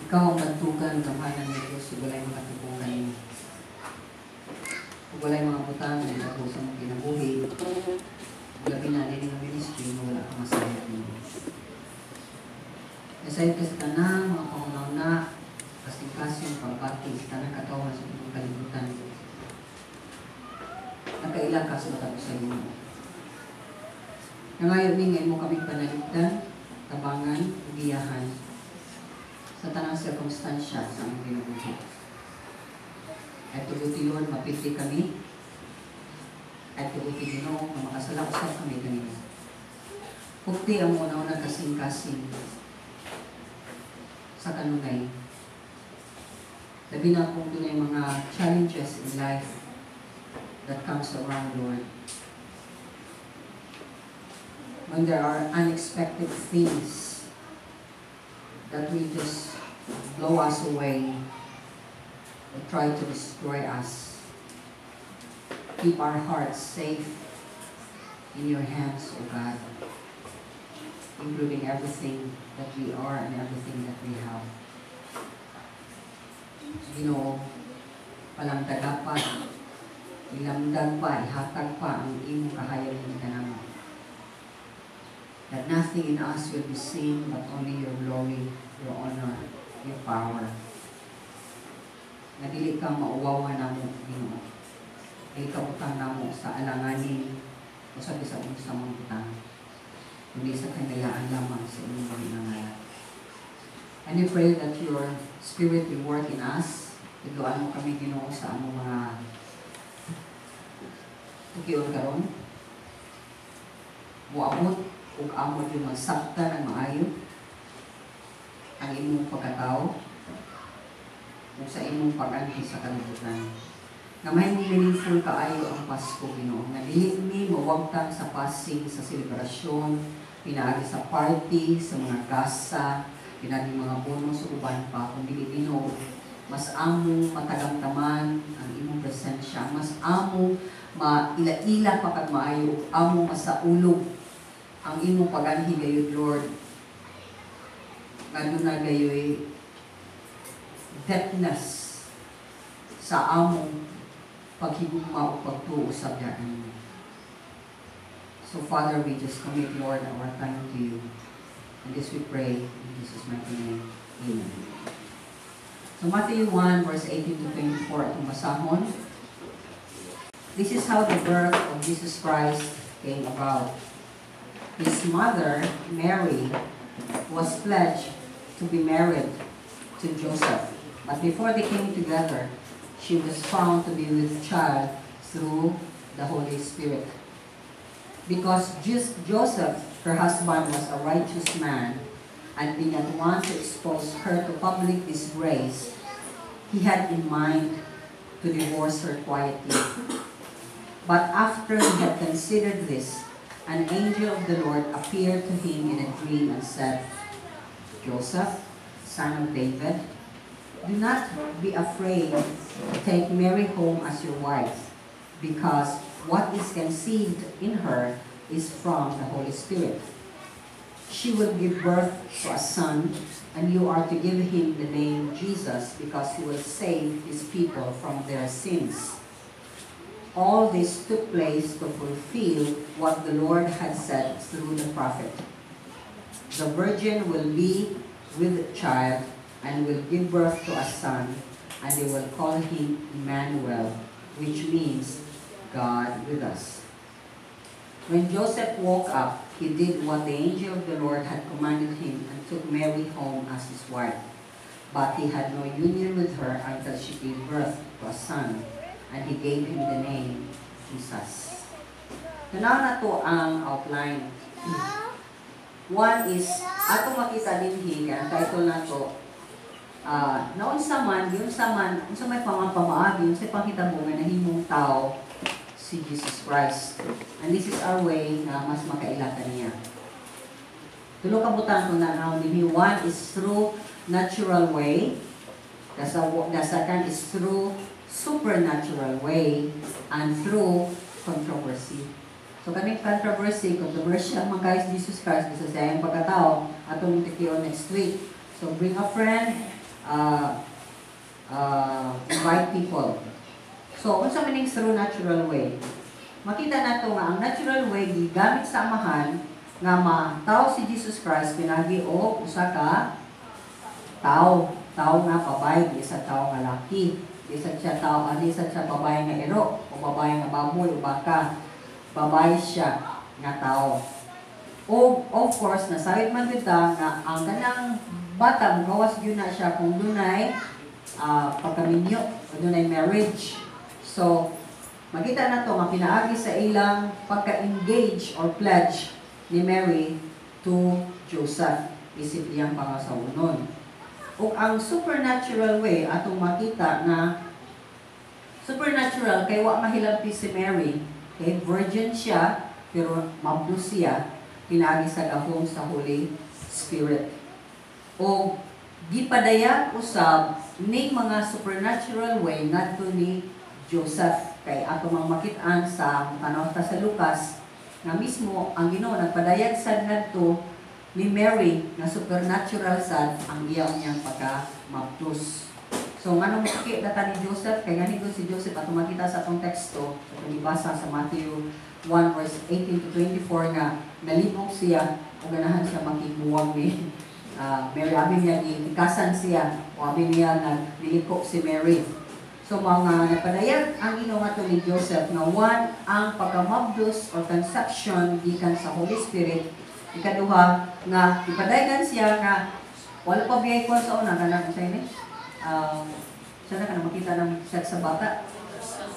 Ikaw ang bantugan, gamhanan nga Diyos, ug walay makatupong kanimo. Ug walay mga butang nga nahitabo sa among kinabuhi, labi na nini nga ministry, nga wala ka masayod nimo. Nasayod ka sa tanang mga panguna, kasing-kasing pagbati sa tanang katawhan sa imong kalibutan. Nakaila ka sa matag usa nimo. Nangayo mi nga imo kaming panalipdan, tabangan, ug giyahan sa tanang sirkumstansya sa among kinabuhi. At tuguti, mapilti kami. At tuguti, Ginoo, nga makasala usab kami kanimo. Pugti ang una-una kasing-kasing sa kanunay. Labi na kung dunay mga challenges in life that comes around, Lord. When there are unexpected things that will just blow us away or try to destroy us, keep our hearts safe in your hands, O God, including everything that we are and everything that we have. Ginoo, palamdaga pa, ilamdag pa, ihatag pa ang imong kahayag nga kanamo. That nothing in us will be seen but only your glory, your honor, your power. Nga dili ka mauwawan namo, Ginoo. Dili ka butang namo sa alanganin o sa bisag unsa mang butang, kundi sa kahigalaan lamang sa imong mga ngalan. And we pray that your Spirit will work in us. Tudloan mo kami, Ginoo, sa among mga tukion karon. Muabot ug amo gyud masabtan ang maayo ang imong pagkatao ug sa imong pag-anhi sa kalibutan. Nga mahimong meaningful kaayo ang Pasko, Ginoo. Nga dili mi mawagtang sa passing sa selebrasyon, pinaagi sa party, sa mga gasa, pinaagi mga bonus ug uban pa, kundi, Ginoo, mas among matagamtaman ang imong presensya, mas among maila-ila pa kag maayo, ug among masaulog ang imong pag-anhi gayud, Lord. Nga duna gayoy depthness sa among paghigugma o pagtuo sa kanimo. So Father, we just commit, Lord, our time to you. And this we pray in Jesus' mighty name. Amen. So Matthew 1, verse 18 to 24, atong basahon. This is how the birth of Jesus Christ came about. His mother, Mary, was pledged to be married to Joseph. But before they came together, she was found to be with child through the Holy Spirit. Because Joseph, her husband, was a righteous man and did not want to expose her to public disgrace, he had in mind to divorce her quietly. But after he had considered this, an angel of the Lord appeared to him in a dream and said, "Joseph, son of David, do not be afraid to take Mary home as your wife, because what is conceived in her is from the Holy Spirit. She will give birth to a son, and you are to give him the name Jesus, because he will save his people from their sins." All this took place to fulfill what the Lord had said through the prophet: "The virgin will be with child and will give birth to a son, and they will call him Emmanuel," which means God with us. When Joseph woke up, he did what the angel of the Lord had commanded him and took Mary home as his wife. But he had no union with her until she gave birth to a son, and he gave him the name Jesus. Tanaw nato ang outline. One is, ato makita dinhi, kaya ang title nato, naunsa man, giunsa man, unsa may pamaagi, unsa panghitabo nga nahimong tao si Jesus Christ. And this is our way na mas makaila kaniya. Tulo ka butang kung nanaw dinhi. One is through natural way. The second is through supernatural way and through controversy. So kaning controversy, controversial man kaayo si Jesus Christ bisa sa iyang pagkatao, atong tukion next week. So bring a friend, invite people. So, unsa man ning through natural way? Makita nato nga ang natural way gigamit sa Amahan nga matawo si Jesus Christ pinagi og usa ka tao, tao nga babae, di sa tao nga laki, di sa siya tao, di sa siya babae nga ero o babae nga baboy o baka. Babae siya nga tao. O of course, nasayod man kita nga ang kanang bata mugawas gyud na siya kung dunay pagkaminyo o dunay marriage. So, makita na to nga pinaagi sa ilang pagka-engage or pledge ni Mary to Joseph isip iyang pangasawonon. Ug ang supernatural way, atong makita na supernatural kay wa mahilampi si Mary, kay virgin siya pero mabdos siya pinaagi sa gahom sa Holy Spirit. O gipadayag usab ning mga supernatural way ngadto ni Joseph, kay ato mang makit-an sa tanaw ta sa Lucas nga mismo ang Ginoo nagpadayag sad ngadto ni Mary nga supernatural sad ang iya niyang pagka-mabdos. So nganong maki data ni Joseph? Kay gani si Joseph, ato makita sa atong teksto, atong gibasa sa Matthew 1 verse 18 to 24, nga nalibog siya o ganahan siya makigbuwag ni Mary. Abi niya gitikasan siya o abi niya nagniliko si Mary. So mga napadayag ang Ginoo ato ni Joseph nga one, ang pagkamabdos or conception gikan sa Holy Spirit. Ikaduha, nga ipadayagan siya nga wala pa biyay ko sa una kanang sa ini. Sana ka na makita ng sex sa bata.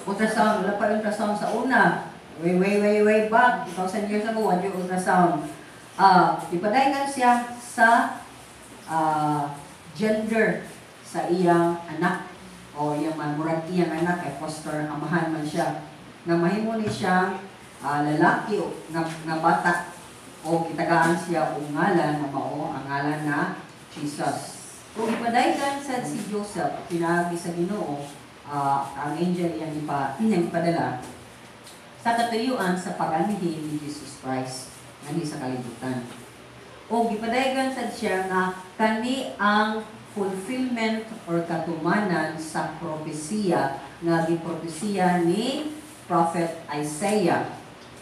Ultrasound, wala pa ultrasound sa una. Way, way, way, way back, 2,000 years ago, wala yung ultrasound. Ipadayagan siya sa gender sa iyang anak o iyang murag iyang anak ay foster amahan man siya nga mahimo ni siya lalaki o nga bata o gitagaan siya og ngalan nga mao ang ngalan na Jesus. Kung ipadayagan sad si Joseph pinaagi sa Ginoo, ang angel iyang ipadala sa katuyuan sa pag-anhi ni Jesus Christ nganhi sa kalibutan. O gipadayagan sad siya nga kani ang fulfillment or katumanan sa propesiya nga gipropesiya ni Prophet Isaiah.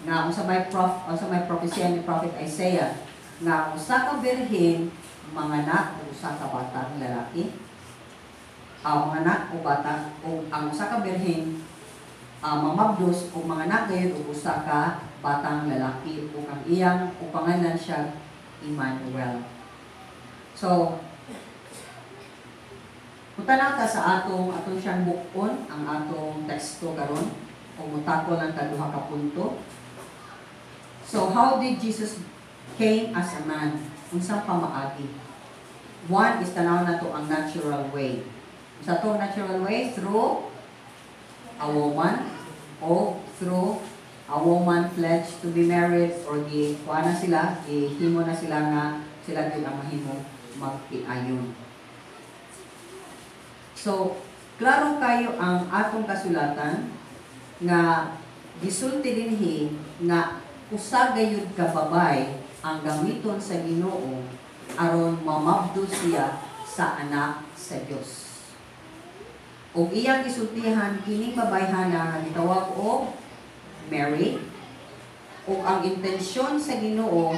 Nga unsa may propesiya ni Prophet Isaiah? Nga usa ka birhen manganak og usa ka batang lalaki. Manganak og bata o ang usa ka birhen mamabdos og manganak gayud og usa ka batang lalaki ug ang iyang upangalan siya Emmanuel. So, kung tanaw ta sa atong siyang bukon ang atong teksto karon o mutako lang ta duha ka punto. So, how did Jesus came as a man? Unsang pamaagi? One is tanaw nato ang natural way. Sa to natural way, through a woman o through a woman pledged to be married or gi kuha na sila, gihimo na sila nga sila gyud ang mahimo magpiayon. So, klaro kayo ang atong kasulatan nga gisulti dinhi nga usa gayud ka babay ang gamiton sa Ginoo aron mamabdos siya sa anak sa Dios. Ug iyang gisultihan kining babayhana nga gitawag og Mary, ug ang intensyon sa Ginoo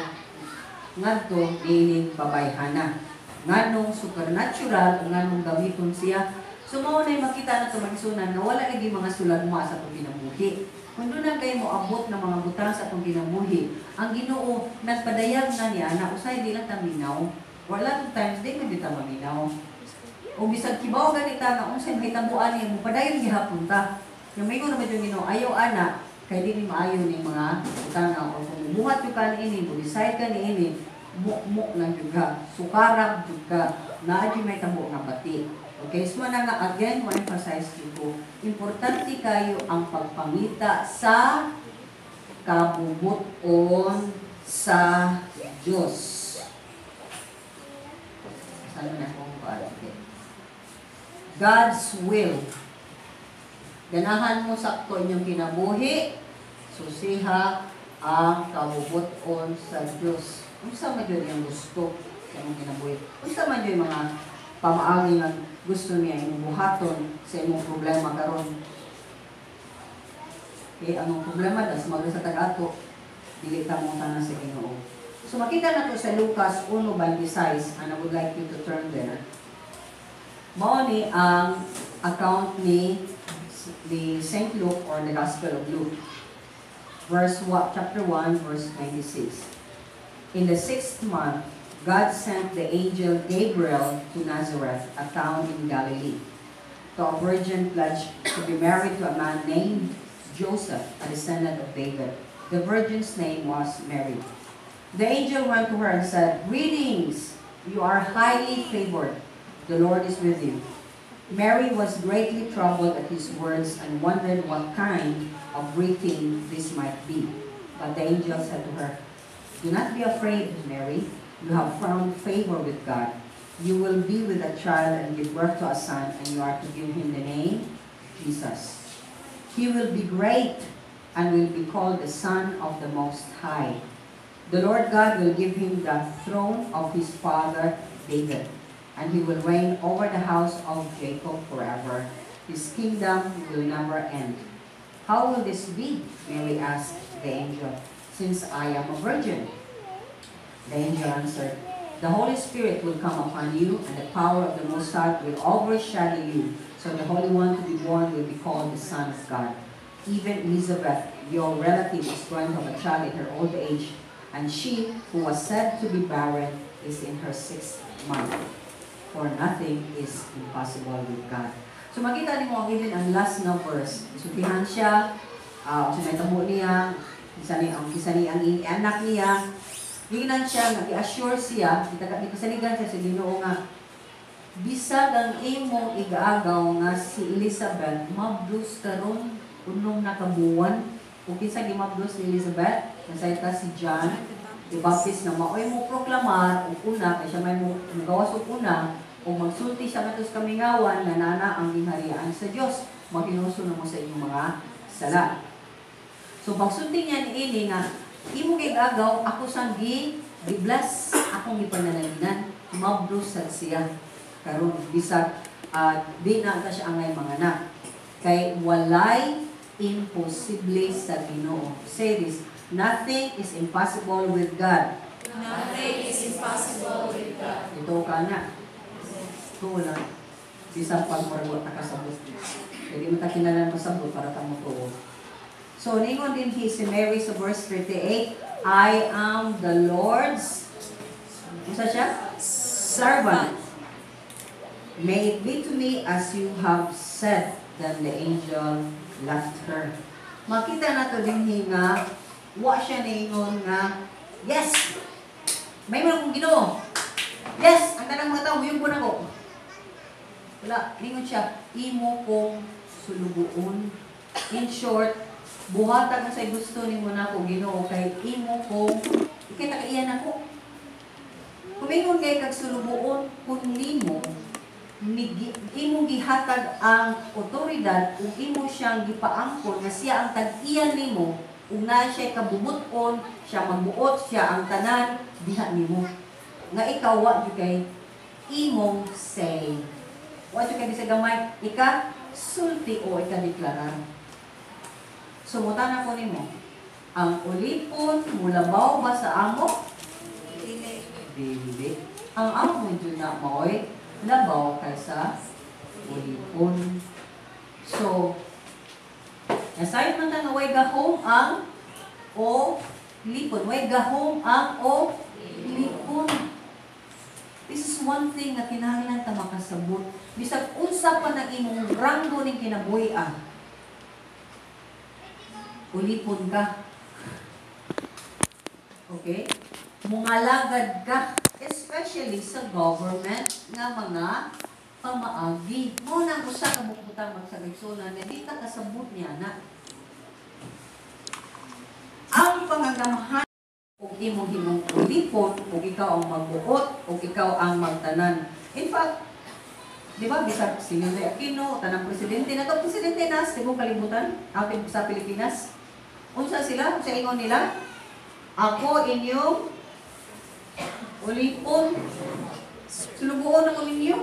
ngadto niining babayhana nganong supernatural ug nganong gamiton siya. So mao nay makita nato, mga igsuonan, nga wala lagi mga sulagma sa atong kinabuhi. Kung doon na kayo mo abot ng mga butang sa atong kinabuhi, ang Ginoo nagpadayag na niya na usay di lang ta minaw. Wala of times di man ta maminaw. O bisag kibaw ganita nga unsay mahitabuan niya, mo padayon gihapon ta. Yung may naman yung Ginoo, ayaw ana kay di ni maayo ning mga butang o kung buhat yung ka niini, mo decide ka niini, mo lang jud ka, sukarab jud ka, naa jud may tabo nga bati. Okay, so na nga again, mo-emphasize ko, importante kayo ang pagpangita sa kabubuton sa Diyos. Saan na akong okay. God's will. Ganahan mo sakto inyong kinabuhi, susiha ang kabubuton sa Diyos. Unsa man jud iyang gusto sa imong kinabuhi? Unsa man jud mga pamaagi nga gusto niya imong buhaton sa imong problema karon. Okay, ang problema das mag sa tag-ato, dili ta mo tanan sa Ginoo. So makita nato sa Lucas 1:26, and I would like you to turn there. Mao ni ang account ni St. Luke or the Gospel of Luke. Verse 1, chapter 1, verse 26. In the sixth month, God sent the angel Gabriel to Nazareth, a town in Galilee, to a virgin pledged to be married to a man named Joseph, a descendant of David. The virgin's name was Mary. The angel went to her and said, "Greetings, you are highly favored. The Lord is with you." Mary was greatly troubled at his words and wondered what kind of greeting this might be. But the angel said to her, "Do not be afraid, Mary. You have found favor with God. You will be with a child and give birth to a son, and you are to give him the name Jesus. He will be great and will be called the Son of the Most High. The Lord God will give him the throne of his father David, and he will reign over the house of Jacob forever. His kingdom will never end." "How will this be?" Mary asked the angel, "since I am a virgin?" The angel answered, "The Holy Spirit will come upon you, and the power of the Most High will overshadow you. So the Holy One to be born will be called the Son of God. Even Elizabeth, your relative, is going to have a child in her old age, and she, who was said to be barren, is in her sixth month. For nothing is impossible with God." So makita nimo ang even ang last nga verse. Sultihan siya, sa may tamo niya, kinsa ni ang anak niya. Giingnan siya nga gi-assure siya, gipasaligan siya sa Ginoo nga bisag ang imong igaagaw nga si Elizabeth mabdos karon unom na ka buwan. Ug kinsa gimabdos ni Elizabeth? Nasayta si John the Baptist nga maoy mo proklamar og una kay siya may mo mugawas og una ug magsulti siya ngadto sa kamingawan nga nana ang gingharian sa Dios, maghinulsol na mo sa inyong mga sala. So pagsulti niya niini nga imo gigagaw ako sang gi gi-bless, akong gipanalangin, mabdos sad siya karon bisag di na ta siya angay manganak, kay walay imposible sa Ginoo. Say this: "Nothing is impossible with God." Nothing is impossible with God. Ito ka na. Tuo lang. Bisan pag murag wa ta kasabot. Pwede mo ta kinahanglan masabot para ta motuo. So, ningon din hi si Mary sa verse 38, "I am the Lord's," unsa siya? "Servant. May it be to me as you have said." Then the angel left her. Makita nato din nga wa siya ningon nga, "Yes! May mga kong Ginoo. Yes! Ang tanang mga tao, muyubo nako." Wala. Ningon siya, "Imo kong sulugoon." In short, buhatan mo sa gusto nimo nako, Ginoo, kay imo kong ikay takaiyan ako. Kumingon kay kag sulugoon kun nimo imong gihatag ang otoridad ug imo siyang gipaangkon nga siya ang tag-iyan nimo ug naa siya kabubut-on, siya magbuot, siya ang tanan diha nimo. Nga ikaw wa gyud kay imong say. Wa gyud kay bisag gamay ika sulti o ika deklarar. So mutana ko nimo, ang ulipon mulabaw ba sa amo? Dili. Dili. Ang amo jud na maoy labaw kaysa ulipon. So, nasayod man ta nga way gahom ang o lipon. Way gahom ang o lipon. This is one thing na kinahanglan ta makasabot. Bisag unsa pa nang imong ranggo ning kinabuhi ah. Ulipon ka. Okay? Mungalagad ka, especially sa government nga mga pamaagi. Mo nang usa ka bukbutang magsagigsunan nga di ta kasabot niya na. Ang pangagamhan ug imong himong ulipon ug ikaw ang magbuot ug ikaw ang magtanan. In fact, di ba bisag si Ninoy Aquino, tanang presidente na to, presidente na sa tibuok kalibutan, ating sa Pilipinas. Unsa sila? Unsa ingon nila? "Ako inyong ulipon. Sulugoon ako ninyo."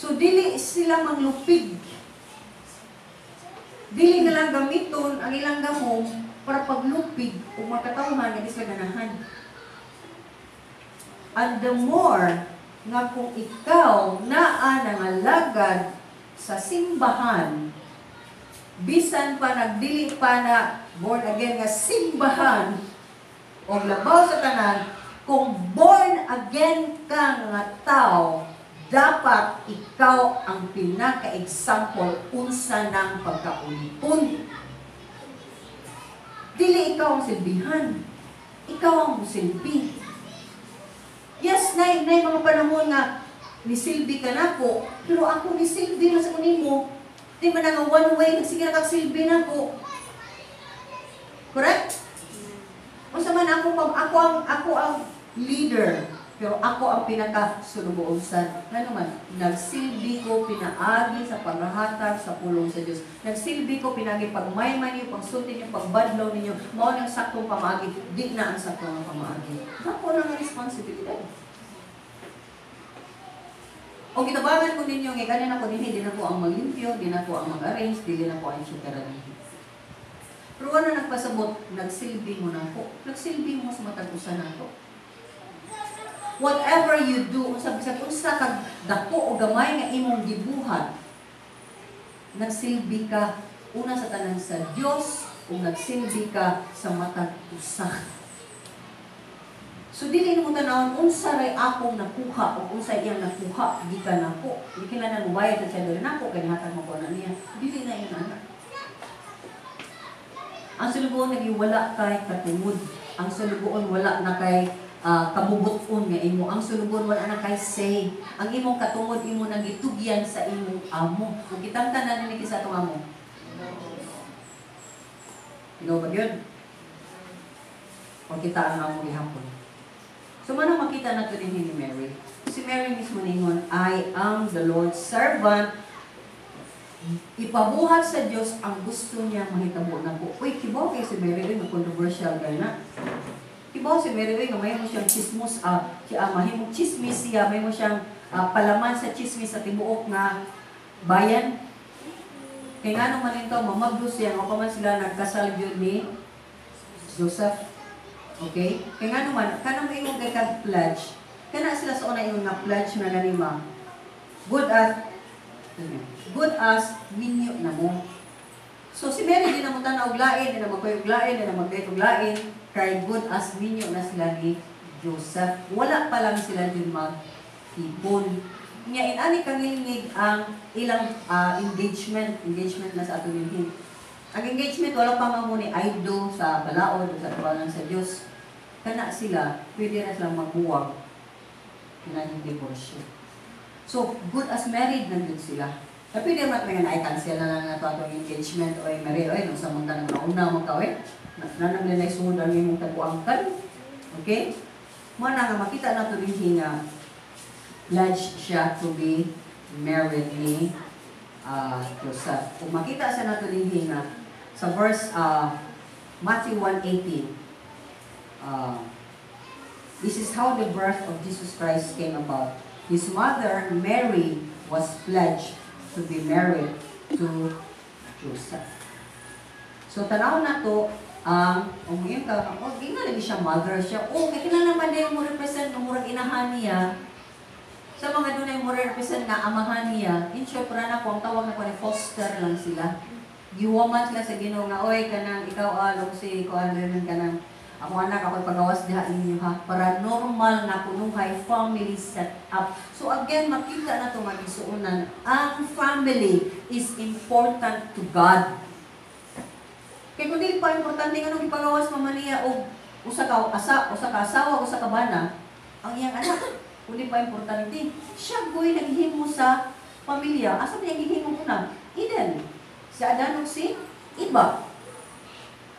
So dili sila manglupig. Dili na lang gamiton ang ilang gahom para paglupig o makatawhan nga di sila ganahan. And the more nga kung ikaw naa nangalagad sa simbahan, bisan pa nagdili pa na born again nga simbahan, o labaw sa tanan, kung born again ka nga tao, dapat ikaw ang pinaka-example unsa ng pagkaulipon. Dili ikaw ang silbihan. Ikaw ang musilbi. Yes, nay mga panahon nga nisilbi ka nako, pero ako nisilbi na sa nimo. Di man nga one way, nagsige na kag silbi nako. Correct? Unsa man ako ang leader, pero ako ang pinaka sulugoon. Ngano man, nagsilbi ko pinaagi sa paghahatag sa pulong sa Dios. Nagsilbi ko pinaagi pagmaymay ninyo, pagsulti ninyo, pagbadlaw ninyo, mao nang saktong pamaagi, di na ang saktong nga pamaagi. Ako na nga responsibilidad. O gitabangan ko ninyo, nga kanin ako dinhi, di na ko ang maglimpyo, di na ko ang mag-arrange, di na ko ang etc. dinhi. Pero wala nagpasabot, nagsilbi mo na ako. Nagsilbi mo sa matag usa nato. Whatever you do, unsa bisag unsa kag dako o gamay nga imong gibuhat, nagsilbi ka una sa tanan sa Dios o nagsilbi ka sa matag usa. So dili nimo tan-awon unsa ray akong nakuha o unsa iyang nakuha gikan nako. Di kinahanglan mobayad sa siya diri nako kay nihatag mo ko na niya. Dili na yun, anak. Ang sulugoon nagiwala kay katungod. Ang sulugoon wala na kay kabubuton nga imo. Ang sulugoon wala na kay say. Ang imong katungod, imo nang gitugyan sa imong amo. Ug kitang tanan ni sa atong amo. Ginoo ba gyud? O kita ang amo gihapon. So manang makita nato din ni Mary. Si Mary mismo ningon, "I am the Lord's servant." Ipabuhat sa Dios ang gusto niya mahitabo nako. Uy, kibaw kay si Mary, uy, controversial kay na. Kibaw si Mary, uy, nga mahimo siyang chismos, mahimong chismis siya, mahimo siyang palaman sa chismis sa tibuok nga bayan. Kay ngano man nito, mamagdo siya, nga pa man sila nagkasal gyud ni Joseph. Okay? Kay ngano man, kanang moingon kay kag pledge, kana sila sa una ingon nga pledge na nanima. Good as minyo na mo. So si Mary di na mo tanaw og lain, di na magkuy og lain, di na magdate og lain, kay good as minyo na sila ni Joseph. Wala pa lang sila din mag-ipon. Nya inani kangilngig ang ilang engagement, engagement na sa atong dinhi. Ang engagement, wala pa man mo ni I do sa balaod o sa tuwangan sa Dios. Kana sila, pwede na silang magbuwag kinahanglan divorce. So, good as married na gyud sila. Tapi di man may na cancel na lang nato atong engagement o Mary, oy, nung sa mga nang nauna mo ka, oy. Nanang na sugod ang imong taguangkan. Okay? Mo na nga makita nato dinhi nga pledge siya to be married ni Joseph. Kung makita sa nato dinhi nga sa verse Matthew 1:18, this is how the birth of Jesus Christ came about. His mother, Mary, was pledged to be married to Joseph. So, tanaw na to, ang umuyon ka, oh, di nga lagi siya mother siya. Oh, kaya kinahanglan man din mo represent ng murag inahan niya. Sa mga dunay mo represent nga amahan niya, in short, para na ko, ang tawag na ko ni foster lang sila. Giwaman sila sa Ginoo nga, "Oy, kanang ikaw, along si, kuan rin kanang, ako anak, ako pagawas diha ninyo ha," para normal na kunuhay family set up. So again, makita na to, magisuunan, ang family is important to God. Kay kung dili pa importante, nganong ipagawas mama niya og usa ka asawa, usa ka bana ang iyang anak? Kung di pa importante, siya goy naghimo sa pamilya. Asa niya gihimo una? Eden. Si Adan ug si Eva.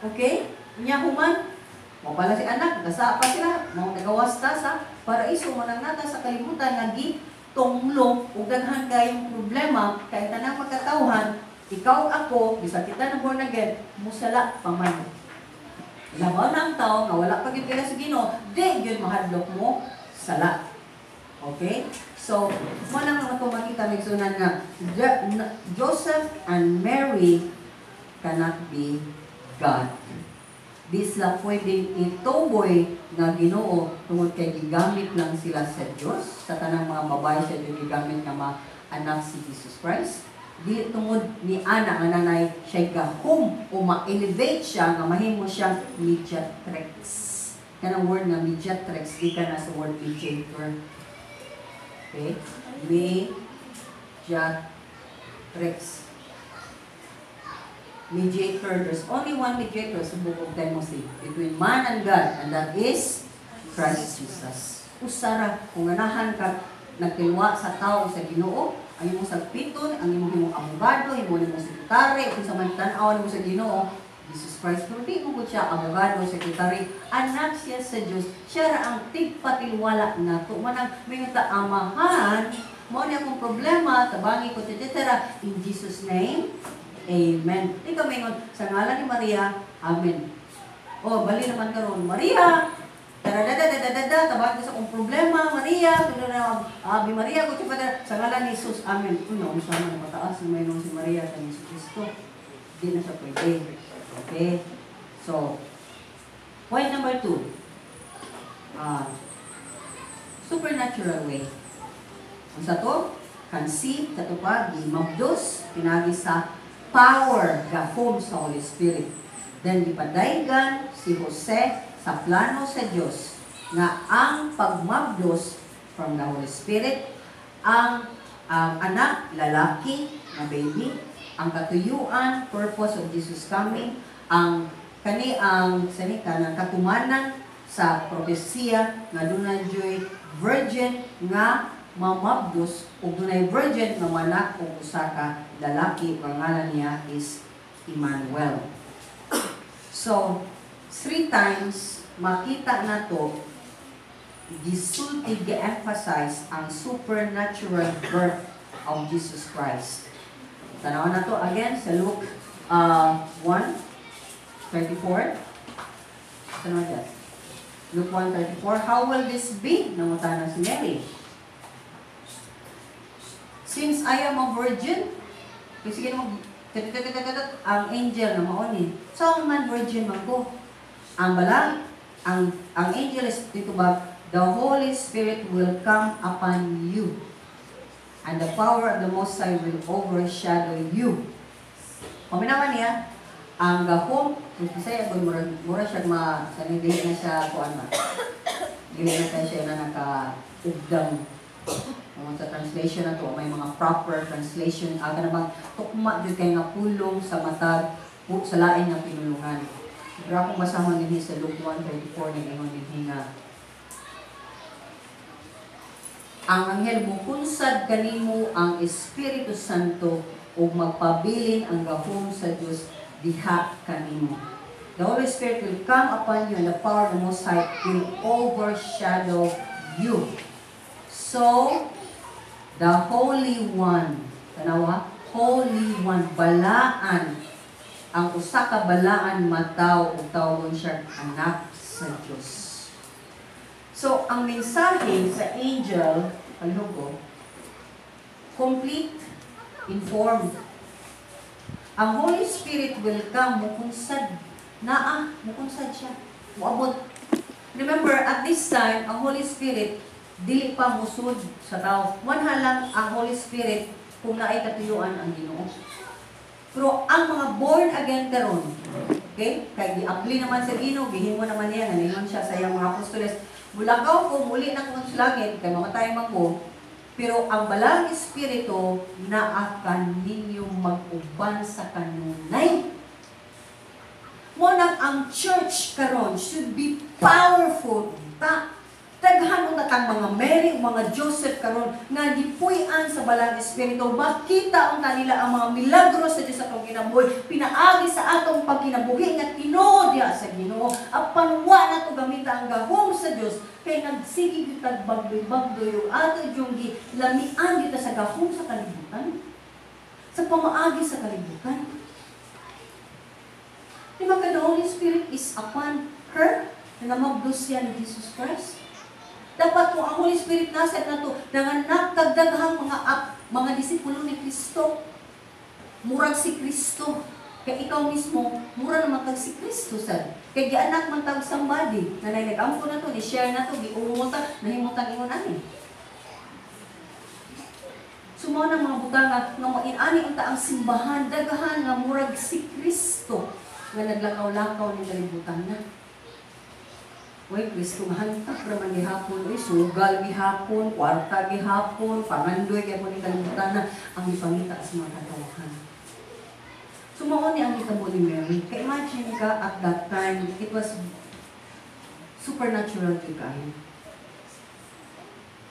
Okay? Nya human, mo pala si anak, gasa pa sila, mao nagawas ta sa paraiso, mo nang nata sa kalibutan nga gitonglo ug daghan kayong problema kay tanang magkatawhan, ikaw, ako, bisan kita na born again, musala pa man. Labaw na ang tao nga wala pa gyud kaila sa Ginoo, di gyud mahadlok mo sala. Okay? So, So, mao nang ato makita, mga igsuonan, nga Joseph and Mary cannot be God. Di sila pwedeng ituboy nga Ginoo tungod kay gigamit lang sila sa Dios. Sa tanang mga babae sa Dios gigamit nga mga anak si Jesus Christ. Di tungod ni ana nga nanay siya gahom o ma-elevate siya nga mahimo siyang mediatrix. Kanang word nga mediatrix gikan na sa word mediator. Okay? Mediatrix. Mediator, there's only one mediator sa Book of Timothy between man and God, and that is Christ Jesus. Usara, kung ganahan ka nagtilwa sa tao sa Ginoo, ang imong sagpiton, ang imong himong abogado, imong imong sekretary, kung sa man tan-aw nimo sa Ginoo, Jesus Christ. Pero di mo siya abogado, sekretary, anak siya sa Diyos. Siya ra ang tigpatilwala nato. Manang may ta amahan, mao ni akong problema, tabangi ko, etc. In Jesus' name, amen. Di ka maingon, sa ngalan ni Maria, amen. Oh, bali naman karon Maria, taradadadadada, tabangi ko sa akong problema, Maria, Ave Maria, kung sa ngalan ni Jesus, amen. Uno, unsa man mataas na mayroon si Maria sa Jesus Cristo. Di na siya pwede. Okay? So, point number 2. Supernatural way. Unsa to? Conceive, kato pa, gimabdos, pinagi sa power, gahom sa Holy Spirit. Then, gipadaygan si Jose sa plano sa Diyos nga ang pagmabdos from the Holy Spirit, ang anak, lalaki, na baby, ang katuyuan, purpose of Jesus coming, ang kani ang sani kanang katumanan sa propesiya nga dunay joy virgin nga mamabdos ug dunay virgin nga manak og usa ka lalaki, ang ngalan niya is Emmanuel. So, three times makita nato gisulti, gi-emphasize ang supernatural birth of Jesus Christ. Tanawan nato again sa Luke 1:34. Tanawan dyan. Luke 1:34. "How will this be?" Nangutana si Mary. "Since I am a virgin," kasi sige mo, ang angel na mao ni. So, man virgin man ko. Ang balang, ang angel is dito ba, "The Holy Spirit will come upon you, and the power of the Most High will overshadow you." Paminawan niya, ang gahom, kung Bisaya, kung mura, mura siya ma, sa hindi na siya, kuan ba, dili na tayo siya na naka-ugdang. Kung sa translation na to, may mga proper translation, aga na bang tukma jud kay nga pulong sa matag sa lain nga pinulungan. Pero akong basahon dinhi sa Luke 1:34, nag-ingon dinhi nga ang anghel, "Mukunsad kanimo ang Espiritu Santo ug magpabilin ang gahom sa Dios diha kanimo." The Holy Spirit will come upon you and the power of the Most High will overshadow you. So, the Holy One, tanawa, Holy One, balaan, ang usa ka balaan mataw ug tawgon siya anak sa Dios. So, ang mensahe sa angel, palihog ko, complete, informed. Ang Holy Spirit will come, mukunsad, naa, mukunsad siya, muabot. Remember, at this time, ang Holy Spirit, dili pa musud sa tao. Wanha lang ang Holy Spirit kung naay katuyuan ang Ginoo. Pero ang mga born again karon, okay? Kay gi-apply naman sa Ginoo, gihimo naman niya, nga siya sa iyang mga apostoles, "Mulakaw ko, muli na ko sa langit, kay mamatay man ko, pero ang Balang Espiritu naa kaninyo mag-uban sa kanunay." Mo nang ang church karon should be powerful ta. Daghan unta tang mga Mary ug mga Joseph karon nga gipuy-an sa Balang Espiritu. Makita unta nila ang mga milagro sa Dios sa atong kinabuhi. Pinaagi sa atong pagkinabuhi nga tinuod diha sa Ginoo. Apan wa nato gamita ang gahom sa Dios kay nagsige gyud tag bagdoy-bagdoy ug ato yung gilamian gyud ta sa gahom sa kalibutan. Sa pamaagi sa kalibutan. Di ba ka the Holy Spirit is upon her na namabdos siya ni Jesus Christ? Dapat kung ang Holy Spirit nasa nato, nanganak kag daghang mga disipulo ni Kristo. Murag si Kristo. Kay ikaw mismo, mura naman kag si Kristo sad. Kay gianak man tag somebody na nay nag-ampo na to, ni-share na to, giumota, nahimutang ingon ani. So mao na mga butang nga mo-inani unta ang simbahan, daghan nga murag si Kristo nga naglakaw-lakaw ni kalibutan na. Uy, Kristo nga hantak ra man gihapon, uy, sugal gihapon, kwarta gihapon, pangandoy gihapon ni kalibutan na ang ipangita sa mga katawhan. So mao ni ang hitabo ni Mary. Kay imagine ka at that time, it was supernatural jud kaayo.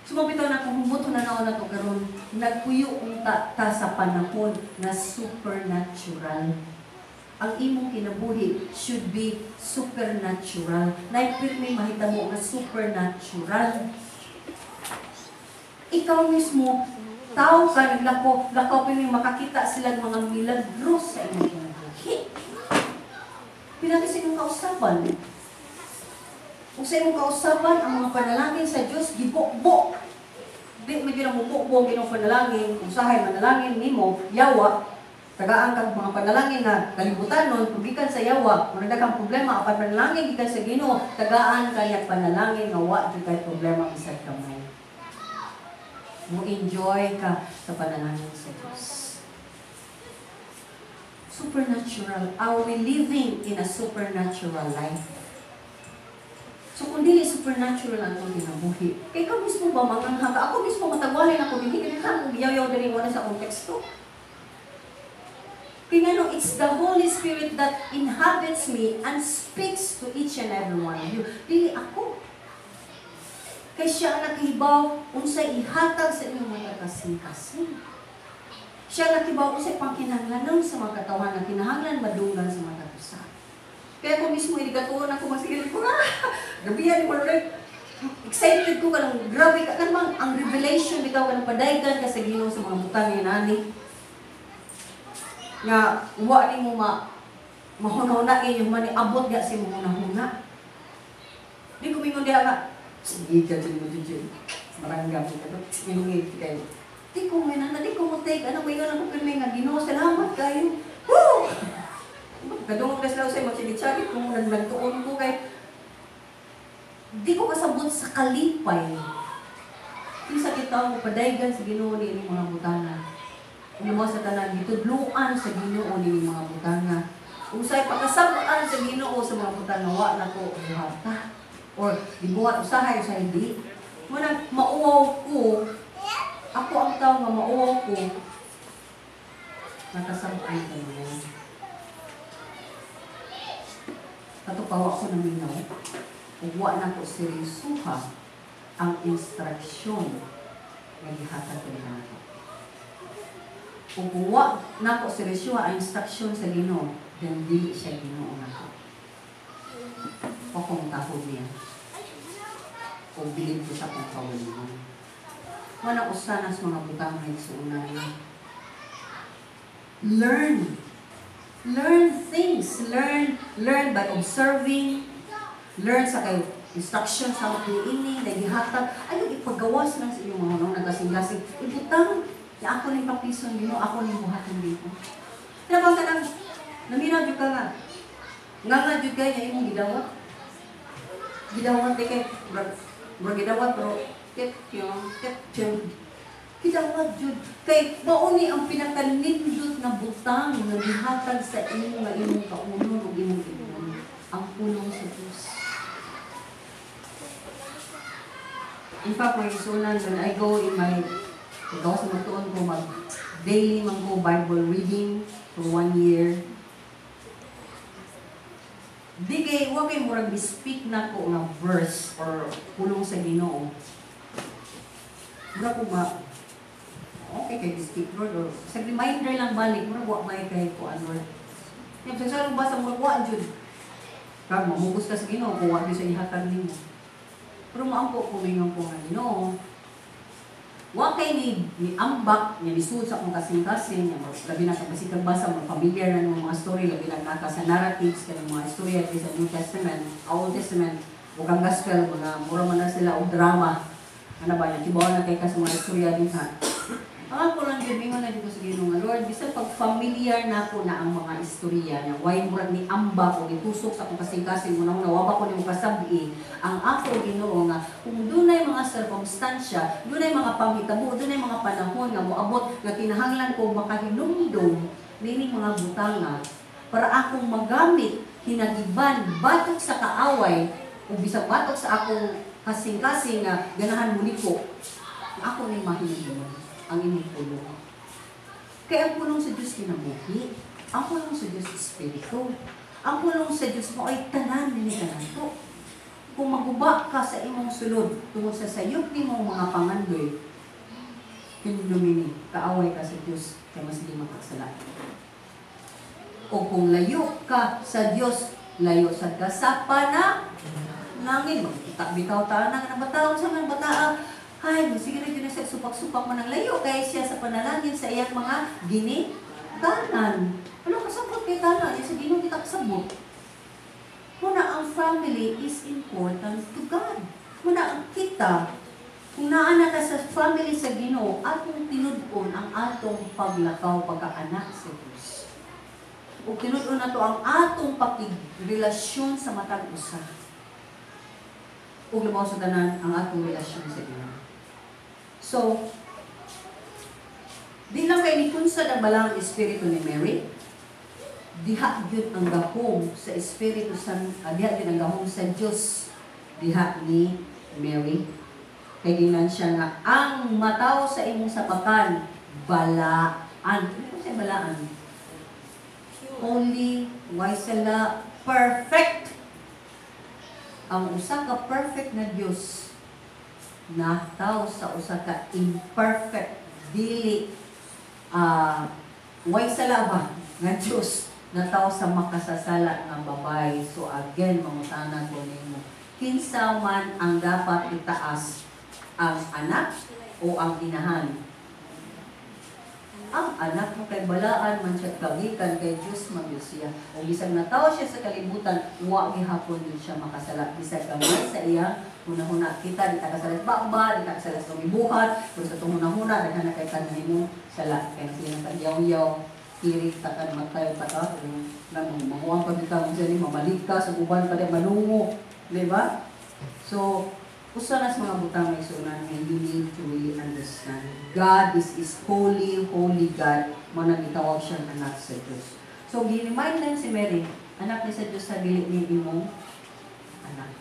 So mao bitaw na kung humuto na naon na to karon, nagpuyo unta ta sa panahon na supernatural. Ang imong kinabuhi should be supernatural. Naipirmi mahitabo nga supernatural. Ikaw mismo, tao ka, naglako, lakaw pa yung makakita sila mga milagro sa imong kinabuhi. Pinagi sa imong kausaban. Kung sa imong kausaban, ang mga panalangin sa Diyos, gibokbok. Di mo yun ang mubokbok imong panalangin, kung sahay manalangin nimo, yawa, tagaan kag mga panalangin nga kalibutan nun, kung gikan sa yawa, kung kang problema, apan panalangin gikan sa Ginoo, tagaan kaya panalangin nga wa jud kay problema bisag kamay. Mo enjoy ka sa panalangin sa Diyos. Supernatural. Are we living in a supernatural life? So kung dili supernatural ang atong kinabuhi, kay ikaw mismo ba mangangha ka? Ako mismo matagwalin ako, dili ka kang giyaw-yaw diri wala sa konteksto. Kaya nga no, it's the Holy Spirit that inhabits me and speaks to each and every one of you. Dili ako. Kay siya ang nakahibaw unsay ihatag sa inyong mga kasing-kasing. Siya ang nakahibaw unsay pangkinahanglanon sa mga katawan na kinahanglan madunggan sa mga katusa. Kaya ako mismo inigatuon ako masigil ko, gabihan ko rin. Excited ko kanang grabe ka kanang ang revelation bitaw kanang padaygan ka sa Ginoo sa mga butang nga nani. Nga wa nimo ma mahunahuna yung man abot ga sa imong hunahuna. Di ko mingon diha nga sige ka dyan mo dyan. Maranggap ko to. Minungit kayo. Di ko may nana, di ko mo take. Ano, may ako pirmi nga Ginoo, salamat kayo. Woo! Kadungog na sila sa magsigit-sagit kung nagtuon ko kay di ko kasabot sa kalipay. Kinsa kita mo padaygan sa Ginoo ni inyong mga butanga. Mo sa tanan gitudloan sa Ginoo ni mga butanga. Unsay pakasab-an sa Ginoo sa mga butanga wa na ko buhata or gibuhat usahay sa hindi. Muna mauwaw ko, ako ang tao nga mauwaw ko nakasab-an ka mo. Katupawa ko na minaw, ug wa na ko seryosuha ang instruksyon nga gihatag kanako. Ug wa na ko seryosuha ang instruksyon sa Ginoo, then dili siya Ginoo nako. O kung tahod niya. O bilib ko sa akong kaugalingon. Wala usa na sa mga butang nga igsuonan. Learn. Learn things. Learn by observing. Learn sa kay instruction sa mga ini, nagihatag. Ayaw ipagawas lang sa inyong mga nung nagkasing-gasing. Ibutang, ya ako ning praktison Ginoo, ako ning buhaton dito. Pinabang ka nang, naminaw jud ka nga. Nga nga jud kay nga imong gidawat. Gidawat di kay, murag gidawat, pero ket yung, ket yung. Gidawat jud. Kay mauni ang pinakanindot na butang nga gihatag sa imo nga imong kaunon ug imong imnon. Ang pulong sa Dios. In fact, mga isunan, when I go in my, gawas na magtuon ko, mag daily man ko Bible reading for 1 year. Di kay, wa kay murag speak na ko nga verse or pulong sa Ginoo. Murag ko ma, okay kay speak Lord, or sa reminder lang balik, murag wa may kay ko ano. Yung sa basa murag wa jud. Kag mamugos ka sa Ginoo kung wa gyud sa ihatag nimo. Pero maampo ko mingon ko nga Ginoo. Wa kay ni ambak nya nisud sa akong kasing-kasing, nya labi na sa basikag basa mga familiar na mga story, labi na naka sa narratives kanang mga istorya sa New Testament, Old Testament. Ug ang gospel, mga mura man na sila og drama. Ano ba yan? Kibaw na kay ka sa mga istorya din ha. Ang ako lang gyud, mingon na jud ko sa Ginoo nga, "Lord, bisan pag familiar na ako na ang mga istorya niya, why murag ni ambak o gitusok sa akong kasing-kasing, unang nawa ko nimo kasabi, ang ako, Ginoo, nga kung dunay mga sirkumstansya, dunay mga panghitabo, dunay mga panahon nga moabot nga kinahanglan ko makahinumdum nining mga butanga para akong magamit hinagiban batok sa kaaway o bisag batok sa akong kasing-kasing nga ganahan muliko, ako ning mahinumduman ang imong pulong." Kaya ang pulong sa Diyos kinabuhi, ang pulong sa Diyos espiritu, ang pulong sa Diyos mo ay tanan nini kanato. Kung maguba ka sa imong sulod tungod sa sayop nimo mga pangandoy, hinumdumi, kaaway ka sa Diyos kay mas di makagsala. O kung layo ka sa Diyos, layo sad ka sa panalangin. Magkita bitaw ta na nga bataon sa mga bataa. Ay, sige na yun na siya, supak-supak man ang layo kay siya sa panalangin sa iyang mga ginikanan. Ano kasabot kay tanan? Sa Ginoo kita kasabot. Muna ang family is important to God. Muna ang kita, kung naa na ka sa family sa Ginoo, atong tinud-on ang atong paglakaw pagkaanak sa Dios. Ug tinud-on nato ang atong pakigrelasyon sa matag usa. Ug labaw sa tanan ang atong relasyon sa Ginoo. So, di lang kay ni kunsad ang balaang espiritu ni Mary, diha gyud ang gahom sa Espiritu sa diha gyud ang gahom sa Dios diha ni Mary. Kay ginan siya nga ang mataw sa imong sapakan balaan. Ano siya balaan? Holy, wise sila, perfect. Ang usa ka perfect na Dios nataw sa usa ka imperfect, dili way sala ba nga Dios, nataw sa makasasala nga babay. So again, mangutana ko nimo, kinsa man ang dapat itaas, ang anak o ang inahan? Ang anak mo, kay balaan man siya kagikan kay Diyos man Diyos siya. O bisag nataw siya sa kalibutan, wa gihapon din siya makasala. Bisag gamay sa iya hunahuna, kita di ta kasala sa baba, di ta kasala sa gibuhat, pero sa itong hunahuna, daghan na kay tanan nimo sala. Kaya sila nang tagyaw-yaw, kirik ta ka, matay ta ka, nang mahuwang pa bitaw mo siya ni, mamalik ka, sa uban pa di manungo, di ba? So, usa na sa mga butang may sunan nga you need to really understand. God is holy, holy God. Mo nang gitawag siyang anak sa Diyos. So, gi-remind lang si Mary, anak ni sa Diyos sa dili ni imong anak.